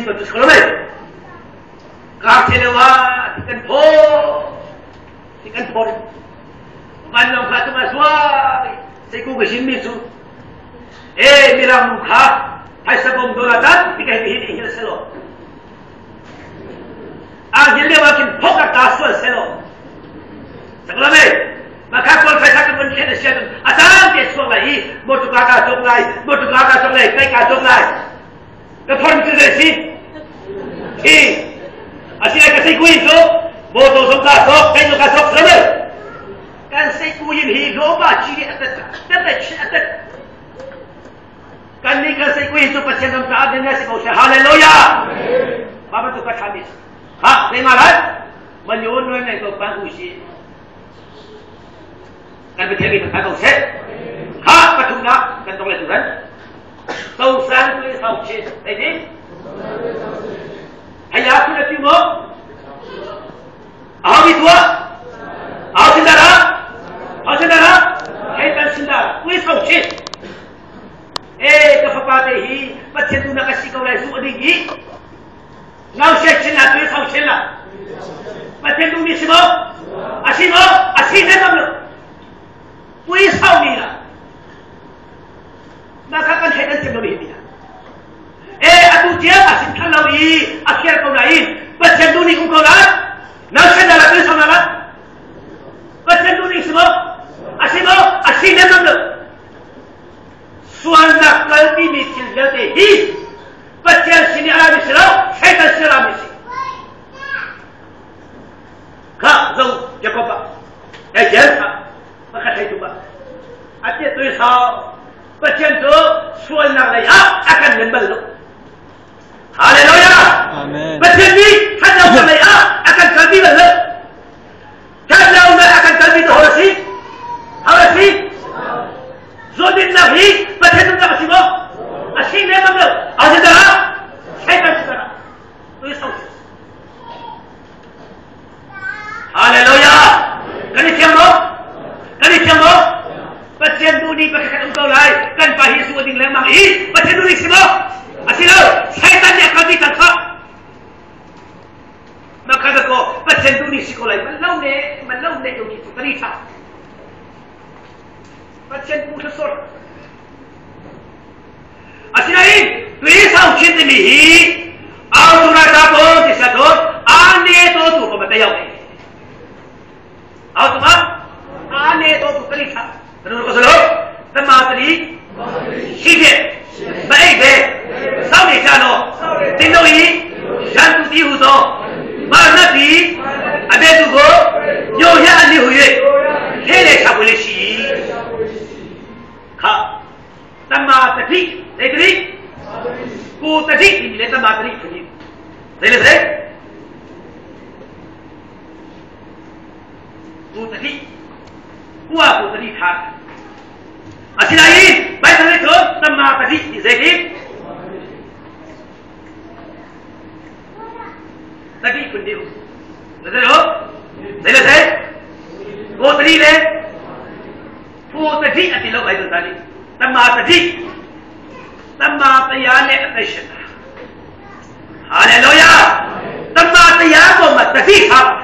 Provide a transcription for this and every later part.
hin to tu lo mei. Kar thelewa ti kan pho ti kan pho. Van long kha tu ma suai sei ku ka shin mi chu. E mirang nu kha phaisa bom dola tan ti ka hi hi hi selo. A hin lewa kin phok a ta sual selo. Sakla mei. Ma kha kol phaisa kan mun khen sia a tan te suak lai i motor ka chok lai motor ka chok lai kai ka chok lai. Ka phon cu zei si? Thi. A si ai ka sei kuin cu motor zong ka sok kai zong ka sok lo mei. Kan sei kuin hi lo ba chi nih a tat tat le chi a tat. Kan nih kan sei kuin cu Pathian ram caah den si ko seh. Hallelujah. Ma bantuk ka ṭha mi. Ha, zei ma lai? Man yo noi ngai ko pan u si. Kan Pathian mi kan ko seh. Ha, pathumnak kan tong le tu ran. Sosan tui sau chin. Zei ti? Haya ku na ti mo? Aho mi tua? Aho sin dara? Aho sin dara? Hei tan sin dara. Tui sau chin. E ka fapa te hi Pathian tu na ka si ko lai su ading hi. Ngau she chin la tui sau chin la. Pathian tu mi si mo? A si mo? A si ne mam lo. Tui sau mi la. Mah kha kan theih kan thiam lo hi bia. E atu tiang a sin than lo i a khiar ko nain Pathian tu nih um ko lai. Nang sen na la tu sang na la. Pathian tu nih si maw? A si maw? A si nem lo. Sualnak kalpi mi thil vialte hi Pathian sin i a rami si lo, Satan sin a rami si. Kha zo Jacob ah, e James ah, pakhat thei tu ah, a ti tui sau Pathian cu sualnak lei ah a kan men bal lo. Hallelujah! Amen. Pathian nih thatlonak lei ah a kan kalpi bal lo. Thatlonak a kan kalpi tu hor a si? Hor a si? Zawtnak hi Pathian nunnak a si maw? A si lem lo. A si dah? Satan si dah? Tui sau. Hallelujah! Kan i thiam maw? Kan i thiam maw? Pathian duh nih pakhat um ko lai. Kan pa hi su a ding lengmang i Pathian duh nih si maw? A si lo. Satan nih a kalpi cang kha. Makha ko Pathian duh nih si ko lai. Man lo ne, man lo ne yo ki cu kari tha. Pathian pu thlasor. Asinain tui sau chin timi hi au tu ra ta ko ti sa to a ne to tu ko ma ta yau au tu ma a ne to tu kali tha tanu ko salo tama tali shi ke ba ei be sau ni cha no tin do yi shan tu ti hu to ma na ti a be tu ko yo ya ani hu ye the le cha bu le shi kha တမာတတိလေတတိကိုတတိဒီလေတမာတတိဖြစ်နေလေလေလေကိုတတိကိုကကိုတတိထားအစီလိုက်ဘိုက်တယ်ဆိုတမာတတိဒီစေကိတတိခွန်ဒီလေလေလေလေလေကိုတတိလေကိုတတိအတိလောက်လိုက်တော့တာ တမာတတိတမာတရားနဲ့အသက်ရှင်တာဟာလေလုယာတမာတရားပေါ်မှာတတိထားပါ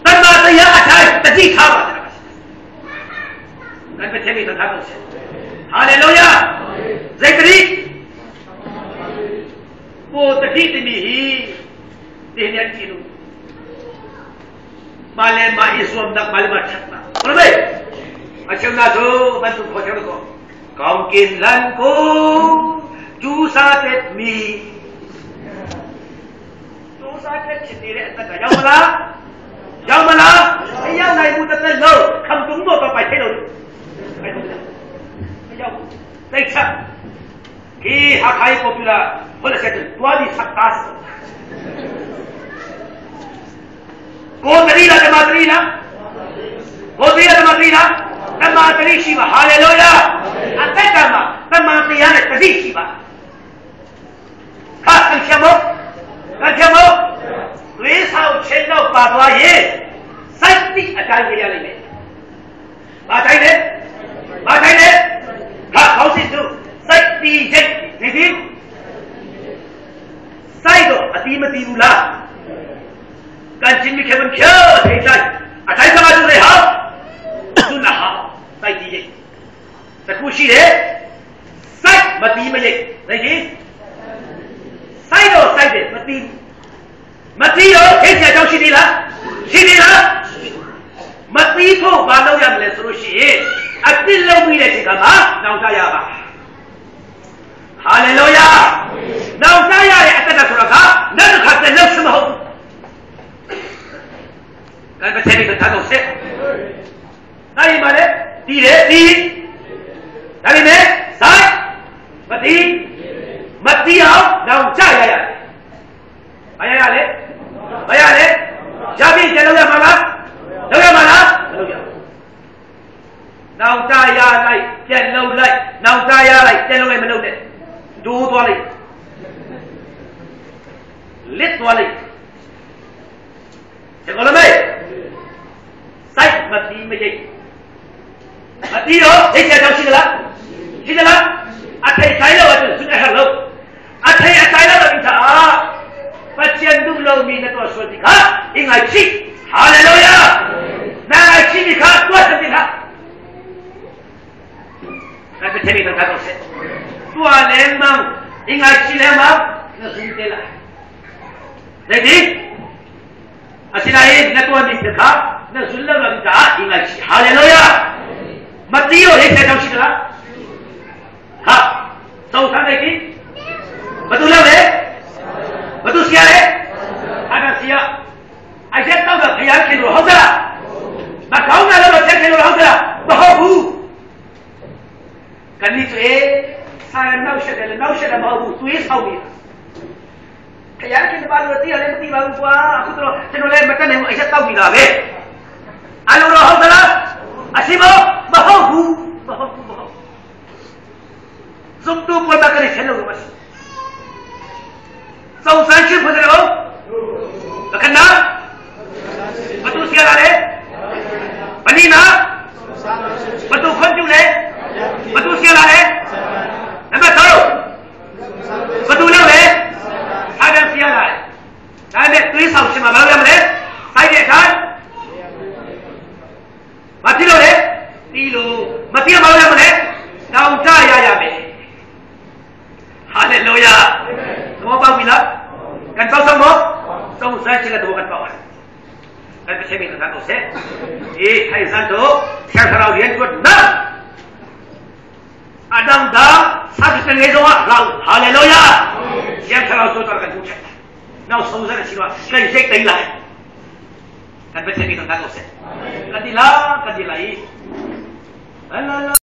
တမာတရားအတိုင်းတတိထားပါဒါပဲချင်းပြီးထားပါရှင်ဟာလေလုယာဇေကရီကိုတတိတမီဟီတင်းရချီလူမာလေမာအစ္စဝမ်နမာလေမာချတ်နာဘယ်လိုအချက်နာဆိုဘတ်သူခေါ်ချေတော့ကောင်းကင်လန်ကိုကျူးစားတဲ့မီကျူးစားတဲ့ချစ်နေတဲ့အသက်ကရောက်မလားရောက်မလားမရောက်နိုင်ဘူးတသက်လုံးခံတုံးတော့ပိုက်ထဲလို့ပိုက်တော့မရောက်ဘူးသိချက်ကီဟာခိုင်ပေါ်ပူလာဟိုလက်ဆက်တွားဒီဆက်တာစ်ကိုတရီလာတမတရီလာကိုတရီလာတမတရီလာတမတရီရှိပါဟာလေလုယာအသက်ကမှာတမတရားနဲ့တတိရှိပါဟာအချမောအချမောသွေးဆောင်ချင်းတော့ပါသွားရင်စိုက်တိအတိုင်းရရလိမ့်မယ်။ဘာတိုင်းလဲ။ဘာတိုင်းလဲ။ဟာကောင်းစီသူစိုက်တိရိတ်ဒီဒီ A ti ma ti u la. Kan Chinmi khe man khio a thei sai. A thai sama cu zei hau? Cun a hau. Sai ti ye. Sakhu shi le sai ma ti ma ye. Zei ti? Sai do sai de ma ti. Ma ti yo thei sia chau shi ti la. Shi ti la. Ma ti pho ba lo yam le suru shi. A ti lo mi le shi ka ma nau ta ya ba. ဟာလေလုယာနောက်ကြရတဲ့အတ္တဆိုတာကနတ်ခတ်တဲ့လောက်စမဟုတ်ဘူးကဲပချေကထားတော့ဆက်နိုင်ပါလေတီးတယ်တီးဒါပေမဲ့ဆိုင်မတီးမတီးအောင်နောက်ကြရရတယ်မရရလေမရလေရပြီကျလုံးရမှာလားလုံးရမှာလားမလုံးရ နောက်ကြရလိုက်ပြက်လုံးလိုက်နောက်ကြရလိုက်ပြက်လုံးလိုက်မလုံးနဲ့ဒိုးသွားလိုက်လစ်သွားလိုက်ဒီကလမေစိုက်မတီးမရိတ်မတီးတော့ရိတ်ချက်တော့ရှိသလားရှိသလားအထိတ်ဆိုင်တော့သူစွတ်ဟလို့အထိတ်အဆိုင်တော့ဒီသာပချန်ဒုလုံးမီနတော့ဆိုဒီခါအင်္ဂါချိဟာလေလုယာနာချိဒီခါတွတ်ဒီခါ 那个天里头他都是，多连忙，应该起连忙，那是对了。来的，啊，现在那多米的卡，那是那个咋应该起哈利路亚，没只有一天就起了，好，早上来的，不都了嘞？不都写嘞？他那写，而且到了太阳开路好的，那高那了天开路好的，不好不。 ကန်ဒီဆိုဆာနောက်ဆက်တယ်နောက်ဆက်တယ်မဟုတ်ဘူးသွေးဆောင်နေတာခရမ်းခင်ပါလို့တည်ရလည်းမတည်ပါဘူးကွာအခုတော့ကျွန်တော်လည်းမတက်နိုင်ဘူးအရက်တောက်နေတာပဲအလိုတော့ဟုတ်သလားအရှိမမဟုတ်ဘူးမဟုတ်ဘူးမဟုတ်စုံတူပေါ်တာကလေးဆက်လို့မရှိစုံစမ်းရှိဖို့တယ်ဟုတ်လက္ခဏာဘသူစီရလာလဲပဏိနာဘသူခွန်ကျူလဲ ဘသူစီရလာလဲနံပါတ်3ဘသူလောက်လဲအားပြန်စီရလာတယ်ဒါနဲ့သွေးဆောင်ရှင်မှာဘာလုပ်ရမလဲစိုက်တဲ့အခါမဖြစ်လို့လေတီးလို့မတီးဘာလုပ်ရမလဲတောင်းတရရမယ်ဟာလေလုယာသဘောပေါက်ပြီလားကန်ပေါက်ဆောင်မောစုံစမ်းချင်တဲ့သဘောကန်ပေါက်ပါအဲ့ဒီချိန်မှာတော့ဆက်အေးထိုင်စမ်းတော့ဆရာတော်ရင်ကျွတ်နာ အဒမ်ဒါစာတငယ်တော့လောက်ဟာလေလုယာဆရာတော်ဆိုတော့ကန်ကျချက်နောက်ဆုံးစမ်းရှိတော့ကန်စိတ်တိတ်လိုက်ကန်ပဲချိန်မှာတော့ဆက်ကတိလာကတိလာလာလာ